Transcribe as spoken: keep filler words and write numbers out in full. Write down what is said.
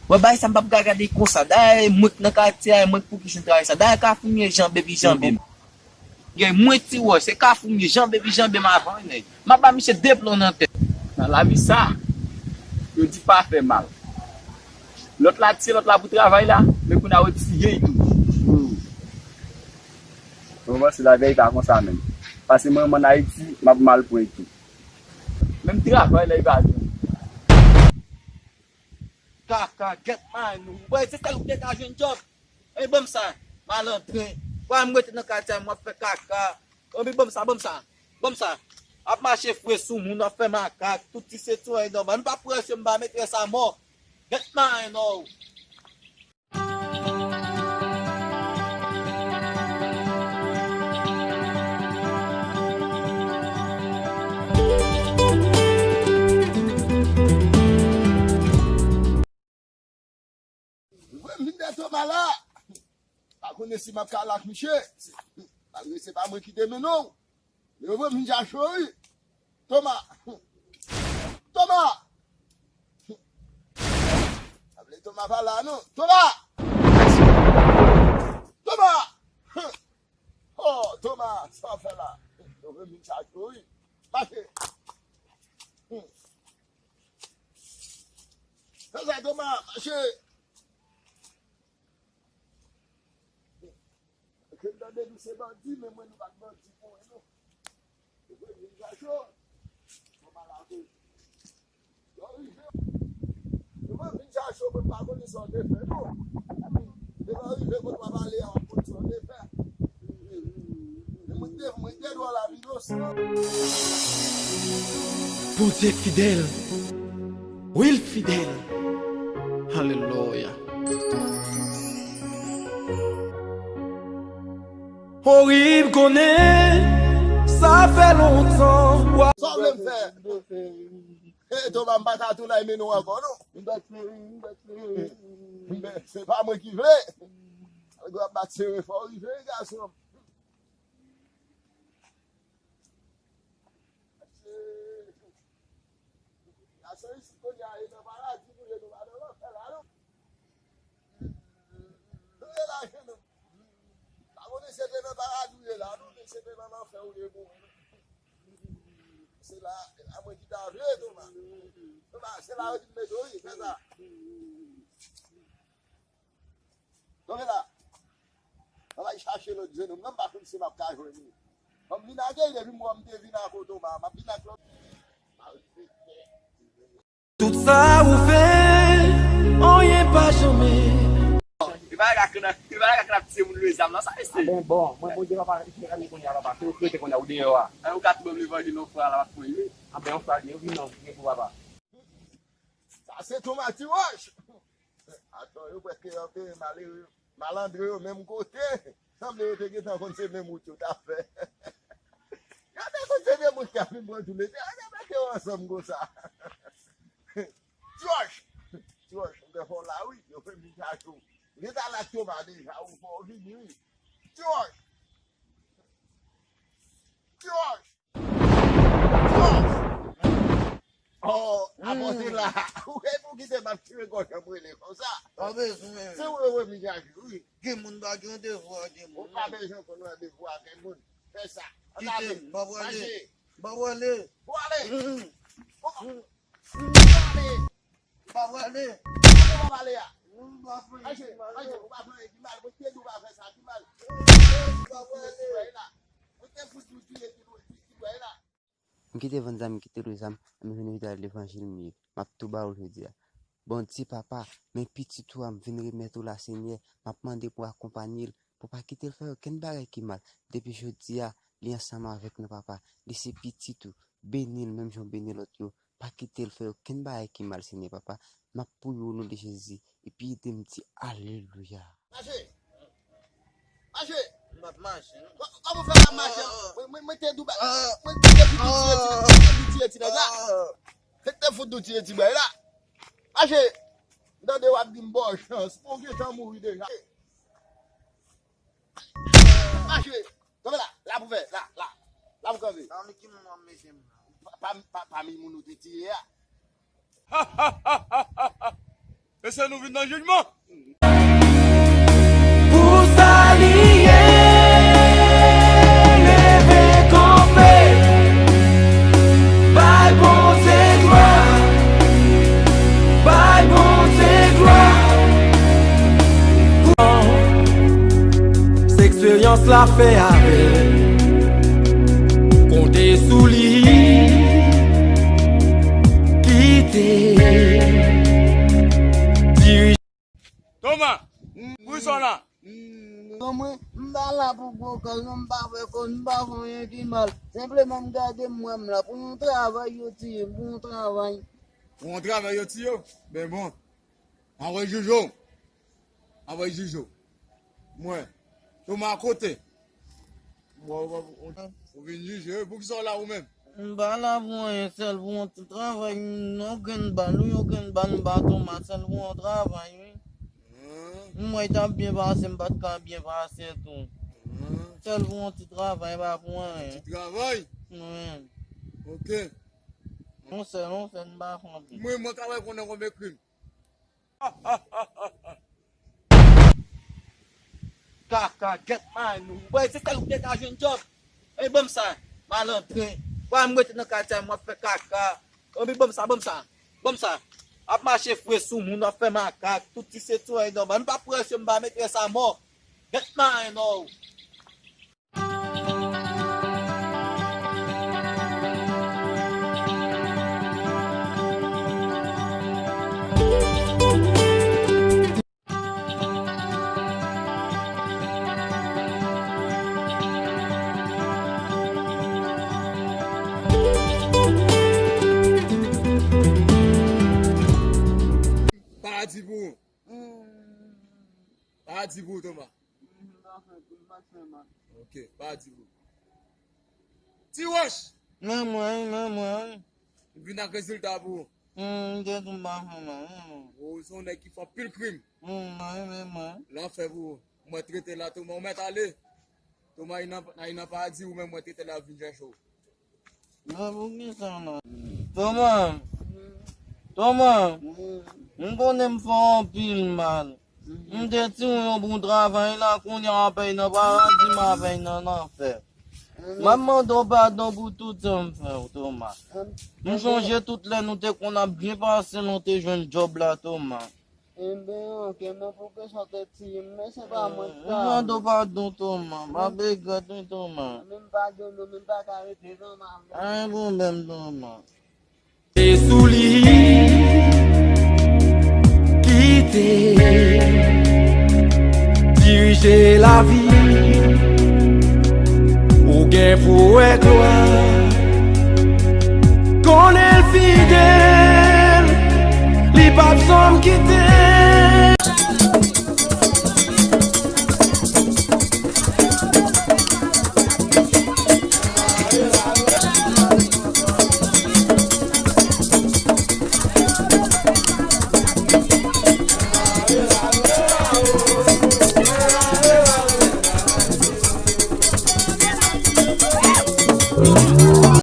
Wè, bagay sa m p ap ka gade konsa. Dayè, mwen k nan katye a, mwen k pou ki jwenn travay sa. Dayè, Kafou m ye, janbe pi janbe m. Gen mwen Ti Wòch, se Kafou m ye, janbe pi janbe m avan, wi, nèg. M ap ba misye de plon nan tèt. Nan lavi sa, yo di pa fè mal. Lòt la tiye, lòt la pou travay la, men kounye a yo tiye l tou. Mwen panse lavi a pa konsa menm. Pase mwen ann Ayiti, m ap mal pran tou. Menm travay la, li pa jwenn. Kaka, gèt may nou. Wè, se sèl ou ki te ka jwenn djòb. Ey, ban m sa, malandren. Wè, m rete nan katye a, m ap fè kaka. Anpi, ban m sa, ban m sa, ban m sa. Ap mache fre sou moun, ap fè makak, tout ti se tou, ey, nòmal. M pa prese, m pa mete sa mò. Gèt may nou. Mwen vin dèyè Toma la. Pa konnen si m ap ka al ak misye. Malgre se pa mwen ki te mennen w. Men yo voye m vin chache w, wi. Toma! Toma! Sa vle Toma pa la, non. Toma! Toma! Oh, Toma, sa w ap fè la? Yo voye m vin chache w, wi. Mache! Fè sa, Toma, mache! Ke m tande nou se bandi, men mwen nou pa t bandi pou mwen, non. Yo vin chache w. Yo pa la tou. Yo rive. Yo pa vin chache w, mwen pa konnen sa w te fè, non. Yo pa rive kote w ap ale a, w ap konn sa w te fè. Men mwen te, mwen te dwe la inosan. Bondye fidèl. Wi, l fidèl. Alelouya. Orib konnen, sa fè lontan. Sa w vle m fè? E, Toma, m pa ka tou la, men nou ankò, non. Se pa mwen ki vle. Nèg yo ap bat sere fò, rive, gason. Gason isit kounye a, e nan paradi nou ye, nou pa nan lanfè la, non. Nou ye la, nou. Pa konnen se te nan paradi ou ye la, non, men se te nan lanfè ou ye, bon. Se la, se la mwen ki ta vle, Toma. Toma, se la yo di m mete w, wi, fè sa. Tande la. Mwen va chache lòt jennonm nan, m pa konn si m ap ka jwenn li. Ban m vin ak li, depi m wè m te vin ak oto, m ap vin ak lòt. Tout sa ou fè, anyen pa janmen. E pa ka kran, e pa ka kran ap tiye moun lwe zam nan, sa mesye. A ben bon, mwen Bondye papa, jistika kounye a papa, se ou ki rete kounye a ou deyò a. An ou ka tou ban m levanjil yon fwa la, m ap pran li. A ben yon fwa, yo vin non, gen pou papa. Sa se Toma Ti Wòch. Atò, yo prèske antere malere, malandren yo menm kote. Sanble yo te gentan konn se menm wout yo t ap fè. Yo te konn se de moun k ap vin pran tou lete. Yo te mete yo ansanm konsa. Ti Wòch! Ti Wòch, mwen fè w la wi. Yo fè m vin chache w. Gentan la Toma deja, ou fò w vini wi. Ti Wòch! Ti Wòch! Oh, apòte la. Ou e pou kite m ap tire gòj an m rele konsa. Pa bezwen. Se ou yo remis aji, wi. Gen moun pa gen devwa, gen moun. Ou pa bezwen konn randevou ak gen moun. Fè sa. Kite m, m pa prale. Mache. M pa prale. Ou ale. Mm. Ou pa prale. M pa prale. Ou pa prale a. Mache, mache, ou pa fè anyen ki mal. Mwen te di w pa fè sa ki mal. M pa prale. Mwen te fout nou tiye ti bwè la. M kite vann zam, m kite lwe zam, m vin vide levanjil m ye. M ap tou ba ou l jodi a. Bondye papa, men pitit ou a m vin remèt ou la Senyè, m ap mande pou akonpanye l, pou pa kite l fè okenn bagay ki mal. Depi jodi a, li ansanm avèk nou papa, li se pitit ou, beni l menm jan w beni lòt yo, pa kite l fè okenn bagay ki mal Senyè papa, m ap priye w o non de Jezi, epi ede m di alelouya. Mache! Mache! M ap mache, non. Kò-, kòman w fè pa mache? Mwen, mwen, mwen te di w ba-, mwen te di w tiye ti nèg, mwen te di w tiye ti nèg la. Mwen te fout di w tiye ti bway la. Mache! M tande w ap di m ba w chans. Bon, w gentan mouri deja. Mache! Kanpe la, la pou fè, la, la. La pou kanpe. Pami ki moun w ap mete m la? Pa, pa, pa, pami moun ou te tiye a. E Se nou vin nan jijman. Pou sa li ye, leve kanpe, bay Bondye glwa, bay Bondye glwa. Se eksperyans la fè avè l, konte sou li, kite dirije. Toma, pou sa w la? Bon, mwen, m pa la pou gwo kòl, non, m pa fè kòl, m pa fè anyen ki mal. Senpleman, m gade m wè m la pou yon travay yo tiye m, pou yon travay. Pou yon travay yo tiye w? Ben bon. Anvoy Jojo. Anvoy Jojo. Mwen. Toma kote? Bon, bon, bon, ou vin jije, wi. Poukisa w la ou menm? M pa la pou anyen, sèl pou yon ti travay, yon grenn bal, wi, yon grenn bal m ba Toma, sèl pou yon travay, wi. Hmm. M wè l t ap byen pase, m pa t ka byen pase tou. Hmm. Sèl pou yon ti travay, pa pou anyen. Ti travay? Wi. Ok. Yon sèl, yon sèl, m pa fè anpil. Mwen, mwen ka wè konnen konbyen krim. Kaka, gèt may nou. Wè, se sèl ou te ka jwenn djòb. Ey, ban m sa, malandren. Wè, m rete nan katye a, m ap fè kaka. Anpi, ban m sa, ban m sa, ban m sa. Ap mache fre sou moun, ap fè makak, tout ti se tou ay nòmal. M pa prese, m pa mete sa mò. Gèt may nou. Paradi pou ou. Paradi pou ou, Toma. Ok, paradi pou ou. Ti Wòch! Men mwen wi, men mwen wi. M vin ak rezilta pou ou. Hmm, m te tou m pa fè anyen. Ou se yon nèg ki fè anpil krim. Hmm, mwen wi, men mwen. Lanfè pou ou. Mwen trete la, Toma, ou mèt ale. Toma, li nan, li nan paradi, ou menm mwen trete la, vin chèche w. Men poukisa non? Toma, Toma, m konnen m fè w anpil mal. M te tire w yon bon travay la, kounye a w ap peye nan paradi, m ap peye nan lanfè. M ap mande w padon pou tout sa m fè w, Toma. M chonje tout lè nou te konn ap byen pase, lè w te jwenn djòb la, Toma. Enben, ok, men poukisa w te tiye m? Men se pa mwen ki ta. M mande w padon, Toma. M ap regrèt wi, Toma. Men m padone w, men m pa ka rete, Toma. Pa gen pwoblèm, Toma. Se sou li, kite dirije lavi. Ou gen pou wè glwa.